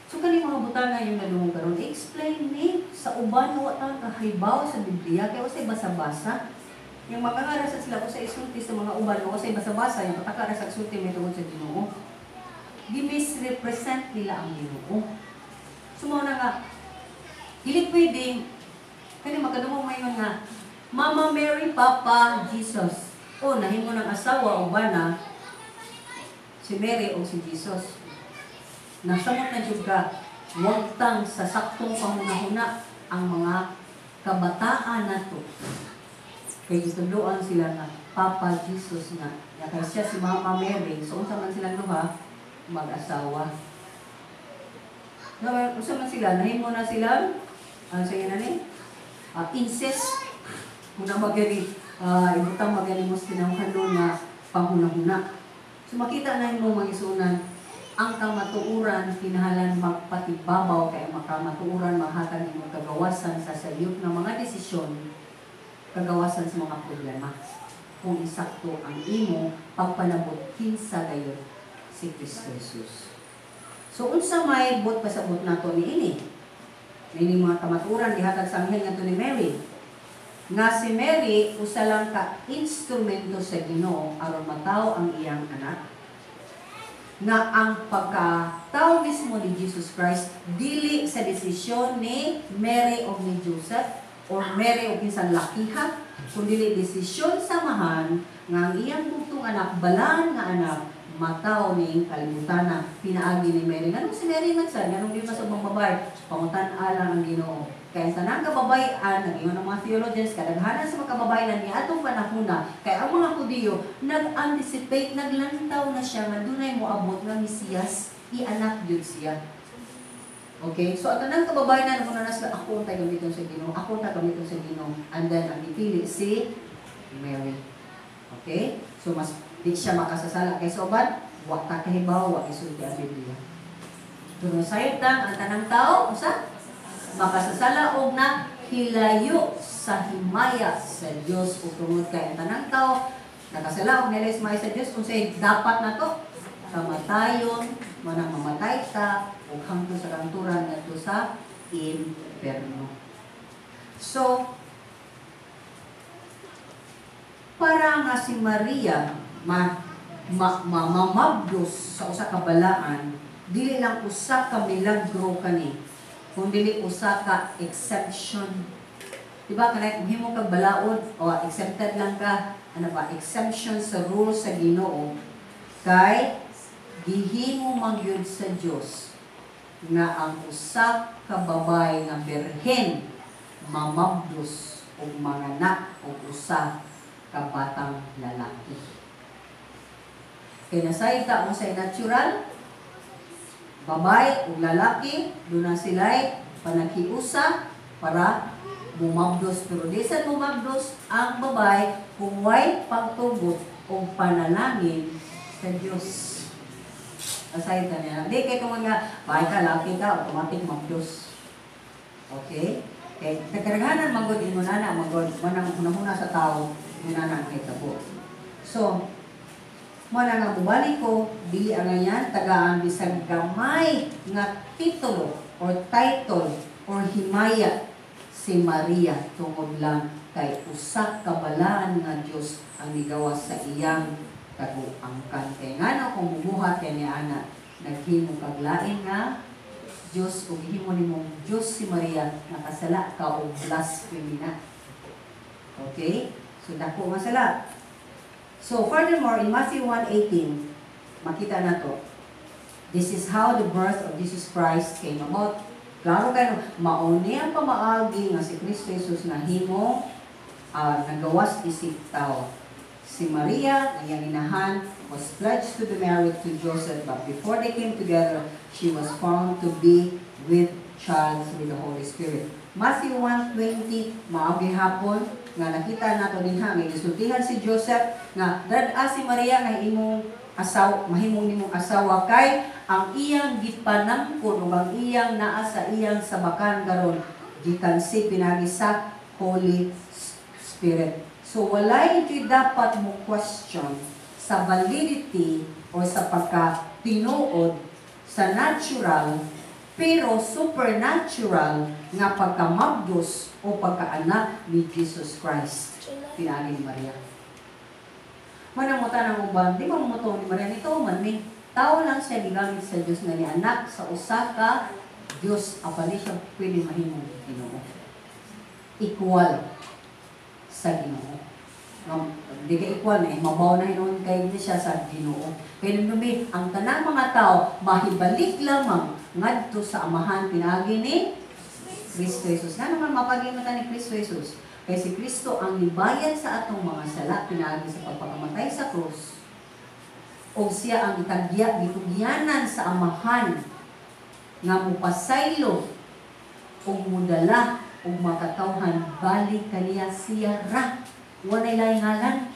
So, kani mga butang nga yung nadungog karon, explain ni sa uban wa ta kahibaw sa Biblia, kay usay basa-basa. Yung mga nga sa sila sa isulti sa mga uban, wa usay basa-basa, yung pataka ra sa sulti may tungod sa Ginoo. Gi-misrepresent nila ang Ginoo. So, mao na nga, dili pwede, kani makadungog ngayon nga, Mama Mary, Papa Jesus. O, nahimo ng asawa o bana, si Mary o si Jesus. Nasamot na jud ka, wagtang sa saktong panghunahuna ang mga kabataan nato. Kay gitudloan sila nga, Papa Jesus nga. Ya, kay siya si Mama Mary, so unsa man silang duha, mag-asawa. No, unsa man sila, nahimo na sila, ano sa na ni? Incest. Kung na magani, ibutang magani mo sa tinawhan nga panghunahuna. So makita na mo mga isunan, ang kamatuoran kinahanglan magpatibabaw kay ang kamatuoran maghatag nimo kagawasan sa sayop ng mga desisyon, kagawasan sa mga problema. Kung insakto ang imo pagpanabot kinsa gayon si Kristo Jesus. So unsa may buot pasabot nato niini? Niini mga kamatuoran gihatag sa anghel ngadto ni Mary. Nga si Mary usa lang ka instrumento sa Ginoo aron matawo ang iyang anak. Nga ang pagkatao mismo ni Jesus Christ dili sa desisyon ni Mary o ni Joseph or Mary o kinsang lakiha, kundi desisyon sa Amahan nga ang iyang bugtong anak, balaan nga anak, mataw ning kalibutan na pinaagi ni Mary. Nganong si Mary man sa, nganong di man sa ubang babae, pangutan-alang ang Ginoo. Kaya ang tanang kababayan, nag-ingon ang mga theologians, kadaghanan sa mga kababayan ni atong panahona, kaya ang mga Hudiyo, nag-anticipate, naglantaw na siya nga dunay moabot nga Mesiyas. Ianak gyud siya. Okay? So, ang tanang kababayenan kung na sila, "Ako ang gamiton sa Ginoo, ako ang gamiton sa Ginoo." And then, ang gipili si Mary. Okay? So, mas di siya makasasala kay uban, wa ta kahibaw, wa isulti ang Biblia. Pero sayop ang tanang tao, usa? Makasasala og na hilayo sa himaya sa Dios. Ug tungod kay ang tanang tao nakasala og nilayo sa sa Dios, unsay dapat nato? Kamatayon. Manang mamatay ta ug hangtod sa kahangturan ngadto sa imperno. So para nga si Maria ma, ma, ma mamabdos sa usa ka balaan, dili lang usa ka milagro kani, kung dili usa ka exception. Di ba kanay kung himo kag balaod o exempted lang ka, ano ba, exemption sa rule sa Ginoo, kay gihimo man gyud sa Dios nga ang usa ka babae nga birhen mamabdos og manganak og usa ka batang lalaki. Kay nasayod ta unsay natural, babae ug lalaki, duna sila'y panaghiusa para mumabdos. Pero di sad mumabdos ang babae kung way pagtugot o panalangin sa Diyos. Nasayod ta niya. Di kay tungod nga, babae ka, laki ka, automatic mabdos. Okay? Kay kadaghanan magod ingon ana, magod manang hunahuna sa tao, ingon ana ang hitabo. So, mo na nga mubalik ko, dili ang ganyan, tagaan bisag gamay nga titulo or title or himaya si Maria tungod lang kay usa ka balaan nga Dios ang nigawas sa iyang kaguangkan. Kay ngano kung mubuhat kay ni ana, naghimo kag lain nga Dios ug himo nimong Dios si Maria, nakasala ka og blasphemy na. Okay? So dako nga sala. So furthermore, in Matthew 1:18, makita na to. This is how the birth of Jesus Christ came about. Klaro kayo, mauni ang pamaagi nga si Kristo Jesus nahimo nagawas isip tao. Si Maria, ang iyang inahan, was pledged to be married to Joseph, but before they came together, she was found to be with child through the Holy Spirit. Matthew 1:20, mao gihapon nga nakita nato dinha nga gisultihan si Joseph nga dad-a si Maria nga imong asawa, mahimong nimong asawa, kay ang iyang gipanangkon ug ang iyang naa sa iyang sabakan karon gikan si pinagi sa Holy Spirit. So walay gyud dapat mo question sa validity o sa pagka tinuod sa natural pero supernatural nga pagkamabdos o pagkaanak ni Jesus Christ pinaagi ni Maria. Manang mo tanang uban, di man mo ni Maria nito man ni tao lang siya, gigamit sa Dios nga ni anak sa usa ka Dios, apan di siya pwede mahimong Ginoo. Equal sa Ginoo. No, di ka equal na, eh, mabaw na hinuon kay ni siya sa Ginoo. Kay numi, ang tanang mga tao mahibalik lamang ngadto sa Amahan pinaagi ni Kristo Jesus. Nga naman mapagi ta ni Kristo Jesus? Kay si Kristo ang nibayad sa atong mga sala pinaagi sa pagpakamatay sa krus. O siya ang itagya, gitugyanan sa Amahan nga mupasaylo ug mudala ug makatawhan balik kaniya, siya ra. Walay laing ngalan.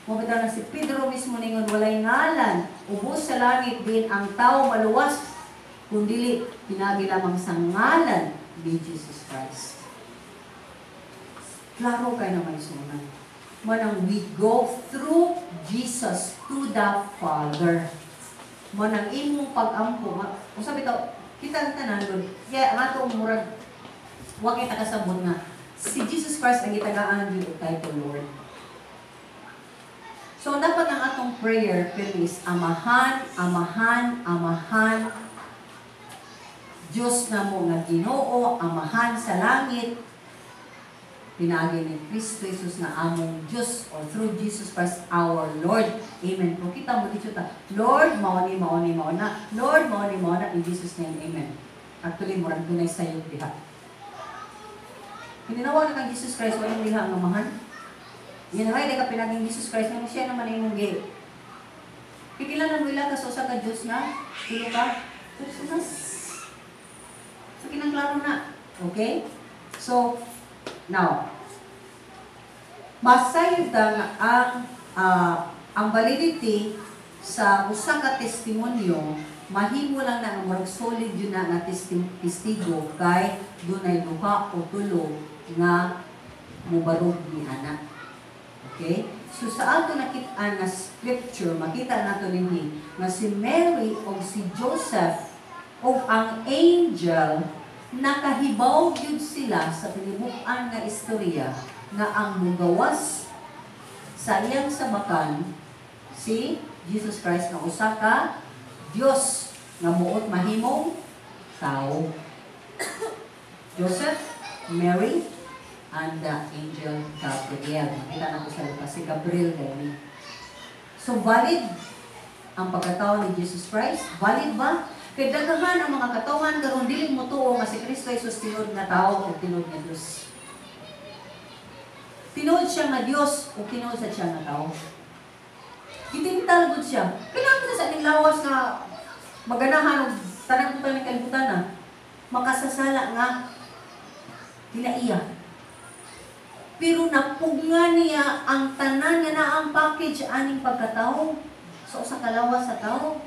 Mo bitaw na si Pedro mismo ningon, walay ngalan ubos sa langit din ang tao maluwas kung dili pinagi lamang sa ngalan ni Jesus Christ. Klaro kay na may sunan. Manang we go through Jesus to the Father. Manang imong pag-ampo, kung sabi to, kita ang tanan, Lord, kaya ang atong murag, wa kita kasabot nga, si Jesus Christ ang gitagaan gyud og title Lord. So, dapat ang atong prayer is Amahan, Amahan, Amahan, Diyos na mo nga Ginoo, Amahan sa langit, pinaagi ni Kristo Jesus na among Diyos or through Jesus Christ our Lord. Amen. Kung kita mo dito ta, "Lord, mao ni, mao ni, mao na. Lord, mao ni, mao na. In Jesus' name, amen." Actually, murag dunay sayop diha. Hininawa na kang Jesus Christ, walang diha ang Amahan. Yan na ka pinaging Jesus Christ, nga siya naman imong gi. Kinahanglan mo ila ka sa usa ka Dios nga tulo ka personas. So kinahanglan na. Okay? So now, masayod ta nga ang validity sa usa ka testimonyo mahimo lang na nga murag solid yun na nga testigo kay dunay duha o tulo nga mubarog ni ana. Okay? So sa ato nakit-an nga scripture, makita nato dinhi nga si Mary o si Joseph o ang angel, nakahibaw gyud sila sa tinibuk-an nga istorya nga ang mugawas sa iyang sabakan si Jesus Christ nga usa ka Dios nga buot mahimong tao. Joseph, Mary, and the angel Gabriel. Makita na ko sa Lucas, si Gabriel gani. So valid ang pagkatao ni Jesus Christ? Valid ba? Kay daghan ang mga katawhan karon dili mo tuo nga si Kristo Jesus tinuod nga tao o tinuod nga Dios. Tinuod siya nga Dios o tinuod sa siya nga tao. Gitintal gud siya. Kailangan sa ining lawas nga maganahan og tanang butang ng kalibutan na makasasala nga kinaiya. Pero napugngan niya ang tanan nga naa ang package aning pagkatao sa usa ka lawas sa tao.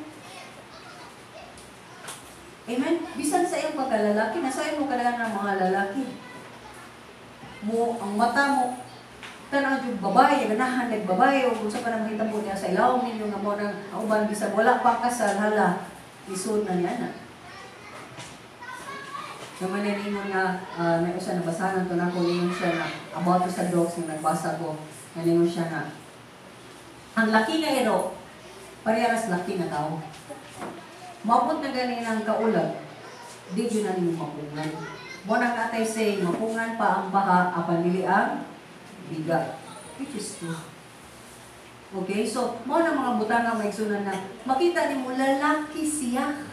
Amen? Bisan sa iyong pagkalalaki, nasa mo kadaghan ng mga lalaki. Mo, ang mata mo, tanaw yung babae, ganahan ng babae, o kung sa pa nang mahitabo niya sa ilawom ninyo nga mo nang ang uban bisan wala pa kasal, hala, isod na niya na. Naman na ninyo nga, may usa nabasahan to na ko, ninyo siya na, about sa dogs, nung nagbasa ko, na ninyo siya na, ang laki nga ero, parehas laki nga tao. Maabot na gani ng kaulag, di yun na ninyo mapungan. Mo nang natay say, mapungan pa ang baha, apan dili ang biga. Which is true. Okay, so, mo na mga butanga maigsunan na, makita ni mo, lalaki siya.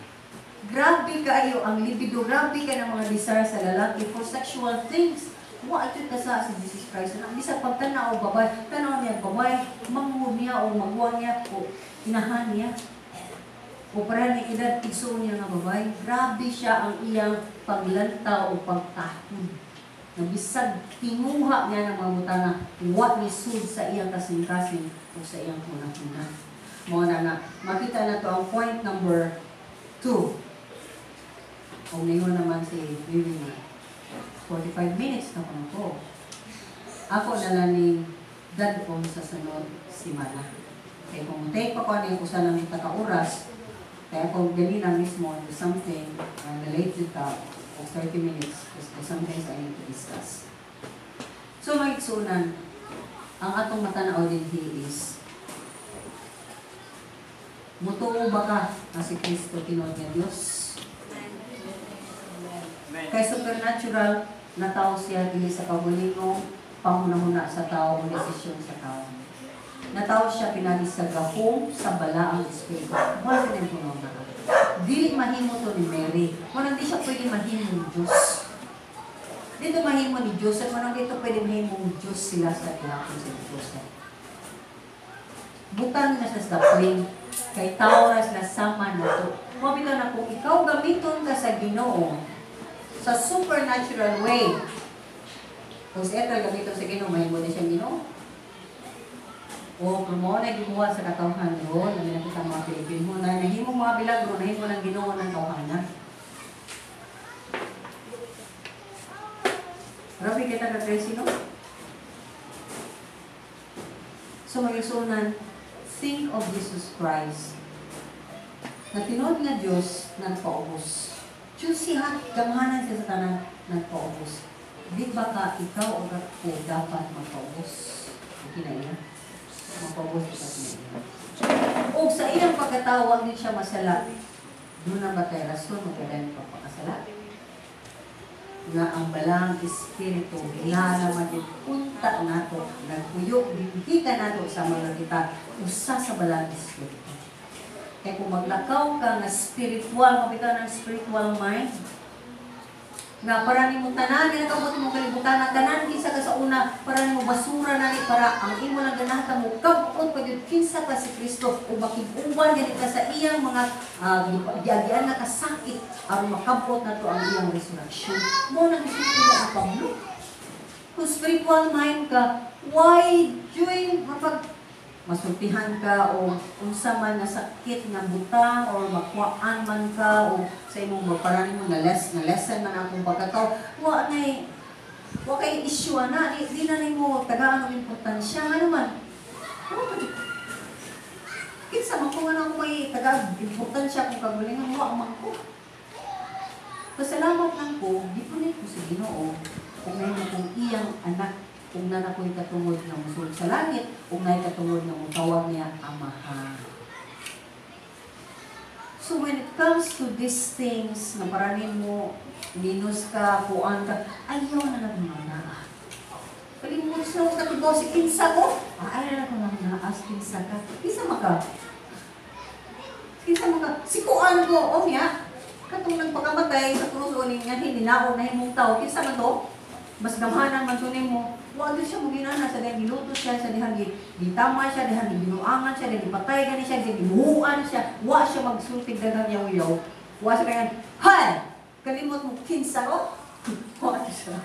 Grabe kaayo ang libido, grabe ka ng mga desire sa lalaki for sexual things. Wa ito ka sa si Jesus Christ. Na bisag pagtanaw babae, tanaw niya babae, manghud niya o magwa niya o inahan niya. O para ni edad igsuon niya nga babae. Grabe siya ang iyang paglantaw o pagtahod. Na bisag tinguha niya ng mga butanga, wa ni sud sa iyang kasing-kasing o sa iyang hunahuna. Mao na nga makita na to ang point number 2. O ngayon naman si Vivi nga, 45 minutes na kuno ko. Ako na lang ning dad-on sa sunod simana. Kaya kung take pa ko ano yung usa namin ka oras, kaya kung ganina mismo do something, late ta of 30 minutes, because there's some things I need to discuss. So, mga igsunan, ang atong matanaw din he is, mutuo ba ka na si Kristo tinuod nga Dios? Kay supernatural na tao siya dili sa kaugalingong panghunahuna sa tao o desisyon sa tao. Natawo siya pinagi sa gahom sa balaang espiritu. Wala ka din na. Dili mahimo to ni Mary. Wala di siya pwede mahimo ni Diyos. Dito mahimo ni Joseph. Wala dito pwede mahimo ni Diyos sila sa gihapon sa Joseph. Butang na siya sa plane. Kay tao ra sila sama na to. Mabitaw na kung ikaw gamiton ka sa Ginoo sa supernatural way. Kung si Ethel gamiton sa Ginoo, mahimo din siyang Ginoo. O kung mo na gibuhat sa katawhan ro, na nakita mga Pilipino na nahimo mga bilagro, nahimo ng Ginoo ng tawhana. Grabe kita ka crazy, no? So magisunan, think of Jesus Christ. Na tinuod nga Diyos, nagpaubos. Diyos siya, gamhanan siya sa tanan, nagpaubos. Di ba ka ikaw o ako dapat magpaubos? Okay na iya? Magpaubos ka sa iya. O sa iyang pagkatawag din siya masala. Doon na ba tayo rason magkadayon pagpakasala? Nga ang balang espiritu na naman din unta nato, nagpuyok, hindi ka nato sa mga kita, usa sa balang espiritu. Kaya kung maglakaw ka nga spiritual, mabitaw ng spiritual mind, Nga para nimo tanan ginakabot mo kalibutan na tanan kinsa ka sa una para nimo basura na ni, para ang imo lang ganahan mo kabot pa gyud kinsa ka si Kristo ug makig-uban gani ka sa iyang mga giagian nga kasakit aron makabot nato ang iyang resurrection. Mo nang gisulti na ang Pablo. Kung spiritual mind ka, why join mapag masultihan ka o unsa man nga sakit nga butang or makuhaan man ka o sa imong maparani mo na less na lesson man akong pagkatao, wa nay wa kay issue ana, di na nimo tagaan og importansya. Nga naman wa pa jud, kinsa man ko nga ako may tagaan importansya kung kagalingon? Wa man ko. Pasalamat lang ko, gipunit ko sa Ginoo kung ngayon kong iyang anak, kung na ako'y katungod nga musulod sa langit, kung na'y katungod nga mutawag niya Amahan. So when it comes to these things, na paranin mo, minus ka, kuan ka, ayaw na lang mga naa. Kalimut sa katibaw si kinsa ko, ah, ayaw na lang mga naas, kinsa ka. Kinsa maka? Kinsa maka? Si kuan ko, oh niya, katong nagpakamatay sa krus o niya, hindi na na himong tao, kinsa man to? Mas gamhanan man to nimo. Wa gyud siya moginana sa dihang giluto siya, sa dihang gitama siya, dihang gibinuangan siya, dihang gipatay gani siya, dihang gibuhuan siya. Wa siya magsultig daghang yaw-yaw. Wa siya kaya, "Hay! Kalimot mo kinsa ko?" Wa siya.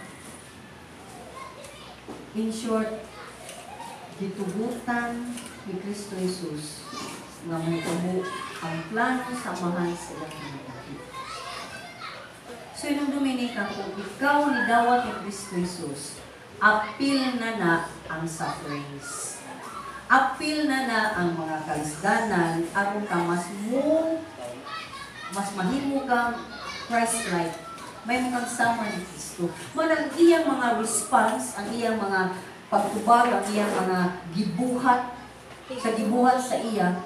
In short, gitugutan ni Kristo Jesus nga mahitabo ang plano sa Amahan sa iyang kinabuhi. So, inong Dominica, kung ikaw ni dawat ni Kristo Jesus, apil na na ang sufferings. Apil na na ang mga kalisdanan aron ka mas mahimo kang Christ-like. May mga sama ni Kristo. Man ang iyang mga response, ang iyang mga pagtubag, ang iyang mga gibuhat, sa gibuhat sa iya,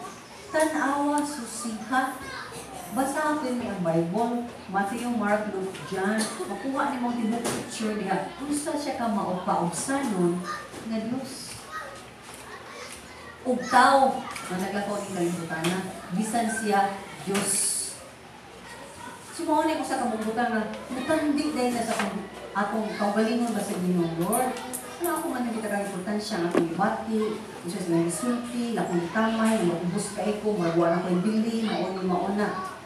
tan-awa, susiha. Basahon ni ang Bible, Matthew, Mark, Luke, John, makuha ni mong tibuok picture diha. Unsa siya ka maupaubsanon nga Dios. Ug tao nga naglakaw ning kalibutan, bisan siya Dios. Sumuha ko sa kabungbutan nga mutandi dahil na sa atong kaugalingon ba sa Ginoo, Lord. Ano ako man nagita ka importansya ang atong ibati, unsa sila gisulti, lakong tamay, maubos ka ko, marwa na ko yung bili, mauna mauna.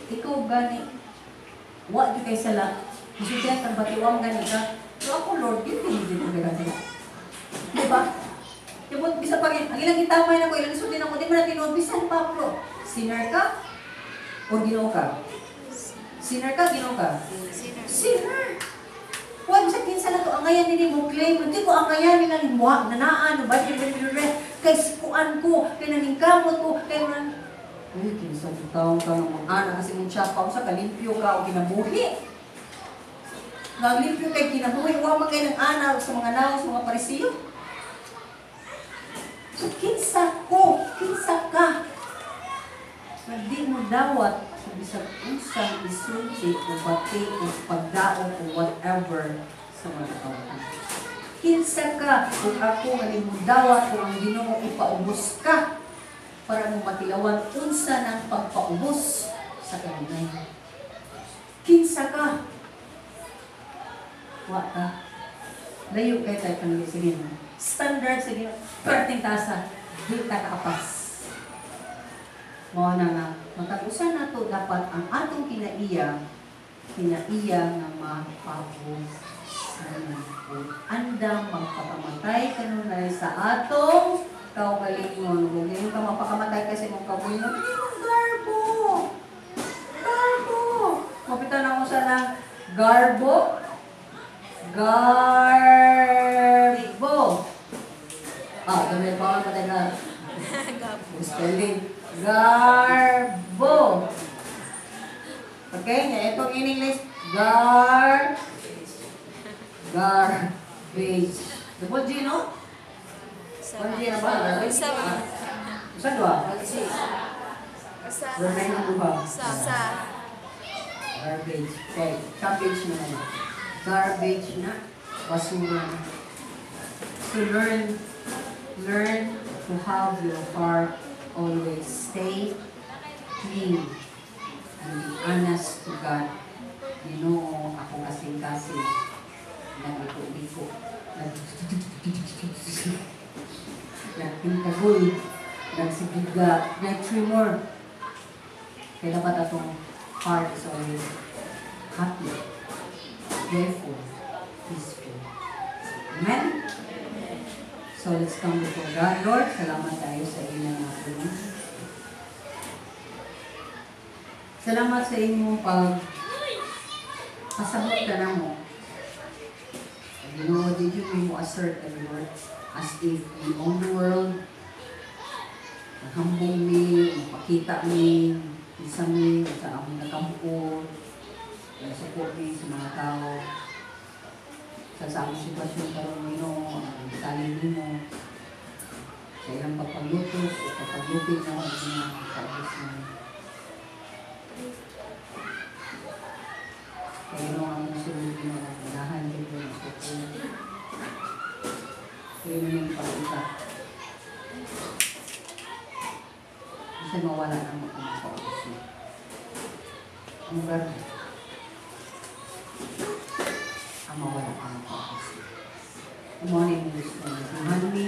Ikaw gani, wa di kay sala, gisultihan kang batiwang gani ka. Pero ako, Lord, yun din din ko sila. Diba? Yung bisa pag ang ilang gitamay na ko, ilang gisulti na ko, di mo na tinuod, bisan pa, bro. Sinner ka? O Ginoo ka? Sinner ka, Ginoo ka? Sinner. Sinner! Huwag mo sa kinsa na to, angayan nini mo claim, hindi ko angayan nila ni mo, nanaan, ba, kay sikuan ko, kay naningkamot ko, kay man, uy, kinsa ko taong ka ng mga anak, kasi mong tsapa, sa kalimpyo ka o kinabuhi. Naglimpyo kay kinabuhi, huwag man kayo ng anak sa mga naos, mga Parisiyo. So, kinsa ko, kinsa ka, na di mo dawat sa bisag unsang isulti o bati o pagdaot o whatever sa mga tao. Kinsa ka kung ako nga di mo dawat kung ang Ginoo ipaubos ka para mo matilawan unsa ng pagpaubos sa kanunay. Kinsa ka? Wa ka. Layo kay tayo kanunay sa Ginoo. Standard sa Ginoo. Perting tasa. Di ta kaapas. Mao na nga, matag-usa nato dapat ang atong kinaiya, kinaiya nga mapabugsanon. Andam magpakamatay kanunay sa atong kaugalingon. Kung hindi ka mapakamatay kasi mong kaugalingon, garbo! Garbo! Mapitan ako sa lang, garbo? Garbo! Ah, dami pa ako matagal. Spelling. Garbo. Okay, nga itong in English, garbage. Double G, no? One G na ba? Garbage? Usa ba? Usa duha? Usa. Garbage na duha. Usa. Garbage. Okay, cabbage na naman. Garbage na, basura na. So learn to have your heart always stay clean and be honest to God Ginoo, ako kasing-kasing nagliko-liko, nagpintagol, nagsigiga, nag-tremor. Kaya dapat atong heart is always happy, joyful, peaceful. Amen? So let's come before God. Lord, salamat tayo sa iyong mga tulong. Salamat sa imong pag pasabot ka na mo. Ginoo, did you mo assert, Lord, as if we own the world, hambong mi, mapakita mi, isa mi, sa among nakabuo, support mi sa mga tao. Sa among sitwasyon karon, Ginoo, ang salin nimo sa ilang pagpaglutos o pagpaglupig na ang mga paubos na. Kaya Ginoo, ang among sulod, Ginoo, ang unahan dito ng support. Kaya mo yung pagkita. Kasi mawala na mo kung makaubos mo. Ang garbo. Ang mawala ka makaubos mo. Ang mga gusto na tuhan mi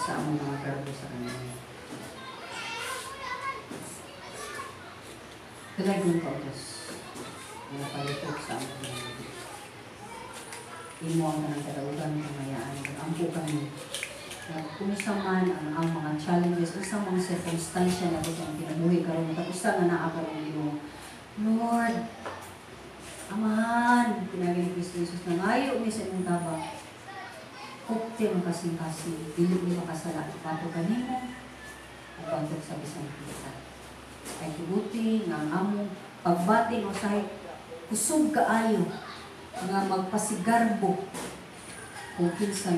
sa among mga garbo sa kanila. Talagang kaubos. Mga palutok sa among mga. Imo ang kanang kadaugan, kamayaan. Ampo kami. Kung sa man ang mga challenges, usang mga circumstansya na ito ang kinabuhi karon, usa nga naa karon Ginoo. Lord, Amahan, pinagi ni Kristo Jesus na ngayo mi sa imong tabang. Hupti ang kasing-kasing, dili mi makasala, batok kanimo, o batok sa bisan kinsa. Ay tuguti nga ang among pagbati mo sa kusog kaayo nga magpasigarbo kung kinsa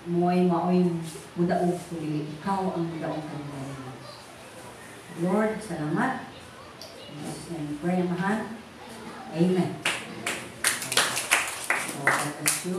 mo'y maoy mudaog kundi ikaw ang mudaog kanimo. Lord, salamat. In Jesus' name we pray, Amahan. Amen. So, God bless you.